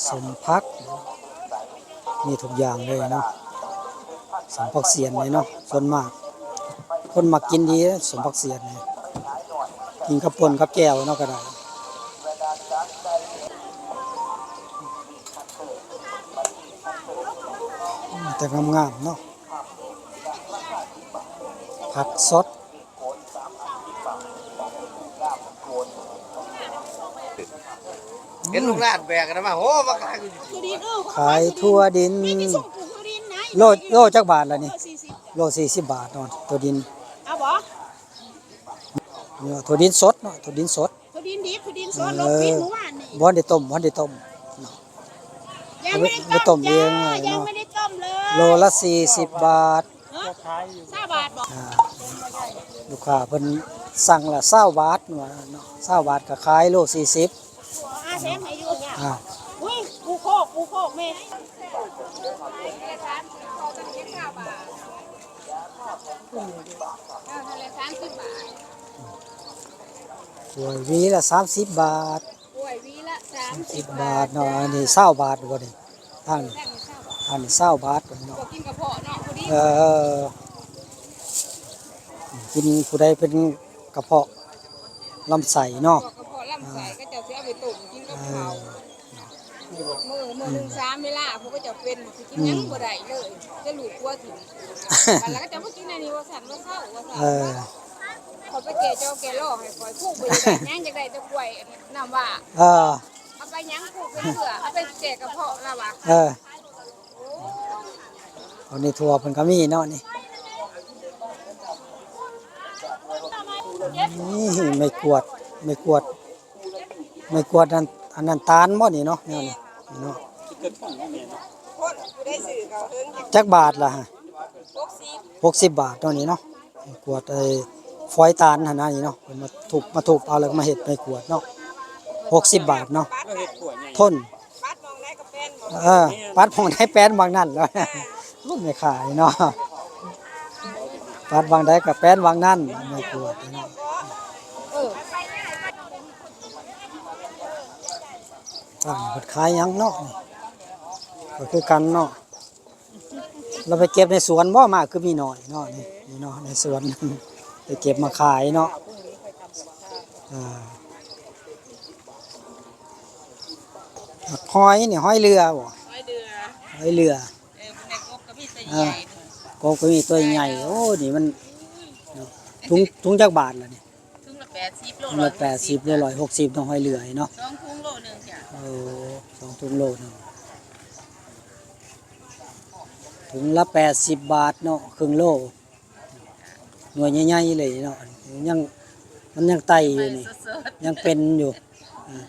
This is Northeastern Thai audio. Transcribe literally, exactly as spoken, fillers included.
สมผัก มีทุกอย่างเลยเนาะ สมผักเสี้ยนเลยเนาะ ส่วนมาก คนมักกินดีสมผักเสี้ยนนี่ กินกับป่นกับแจ่วเนาะก็ได้ แต่งามๆเนาะ ผักสด เห็นลูกหลานแบกกันมาโอ้มาขายอยู่ ถั่วดินเออ ขายถั่วดิน ไม่ไปส่งปลูกถั่วดินนะ โล โลจักบาทละนี่ สี่สิบ โลสี่สิบบาทเนาะ ถั่วดิน เอาบ่ เนี่ย ถั่วดินสดเนาะ ถั่วดินสด ถั่วดินดิบถั่วดินสด เออ ลบปิดเมื่อวานนี่ บ่ได้ต้ม บ่ได้ต้มเนาะ ยังไม่ได้ ไม่ต้ ต้ ม ม เอ จ้าง เลยเนาะ ยังไม่ได้ต้มเลย โลละสี่สิบบาท เนาะซาบาทบอก อ่า ลูกค้าเพิ่นสั่งละซาวบาทว่าเนาะ ซาวบาทก็ขายโลสี่สิบ อาแถมให้อยู่เนี่ย อ่า อุ้ยปูโคกปูโคกแม่เอาทะเลสามสิบบาท ถ้วยวีละสามสิบบาท กล้วยวีละสาม สิบบาทเนาะ อันนี้ซาวบาทบ่นี่ ทางนี้ แท่งเศร้าบาท อันนี้ซาวบาทเนาะ กินกระเพาะเนาะพอดี เออ กินผู้ใดเป็นกระเพาะลำไส้เนาะ กระเพาะลำไส้ก็จะเอาไปต้มกินกับข้าว เออ มื้อมื้อหนึ่งสามเวลาพวกก็จะเป็นสิกินหยังบ่ได้เลยจะลูกกลัวถิ่มแล้วก็จะมากินอันนี้ว่าสั่นว่าเศร้าว่าสั่น เออ ขอไปแก่จอแก่ล่อให้คอยคู่ไปได้หยังจะได้จะกล้วยน้ำว่า เออ เอาไปหยังคู่ไปเพื่อเอาไปแก่กระเพาะละวะ เออ อันนี้ถั่วเพิ่นก็มีเนาะนี่ นี่ไม่กวด ไม่กวด ไม่กวดอัน อันนั้นตาลบ่นี่เนาะ แนวนี้ นี่เนาะ คนผู้ได้สื่อเขาเฮิง จักบาทล่ะฮะ หกสิบ หกสิบบาทเนาะนี่เนาะ ไม่กวดไอ้ฝอยตาลหั่นนะนี่เนาะ เพิ่นมาทุบ มาทุบเอาแล้วก็มาเฮ็ดไม่กวดเนาะ หกสิบบาทเนาะ ก็เห็ดขวดใหญ่ ทน ปัดมองได้ก็แป้นมอง เออ ปัดหม่องได้แป้นหม่องนั่นแล้ว รุ่นไม่ขายเนาะ ปัดหม่องได้ก็แป้นหม่องนั่น ไม่กวดเนาะ เออ อ่า เพิ่นขายหยังเนาะ ก็คือกันเนาะ เราไปเก็บในสวนบ่ มาคือมีหน่อยเนาะ นี่ นี่เนาะ ในสวน ไปเก็บมาขายเนาะ อ่า หอยนี่ หอยเรือบ่ หอยเดือ หอยเรือ เออในกบก็มีตัวใหญ่ กบก็มีตัวใหญ่ โอ้ นี่มัน เนาะ ถุง ถุงจักบาทล่ะนี่ ถุงละแปดสิบโล ถุงละแปดสิบ โลร้อยหกสิบ ต้องหอยเรือเนาะ สองถุงโลหนึ่งจ้ะ โอ้ สองถุงโลหนึ่ง ถุงละแปดสิบบาทเนาะ ครึ่งโล หน่วยใหญ่ๆเลยเนาะ ยัง มันยังไต่อยู่นี่ สด ยังเป็นอยู่ อ่า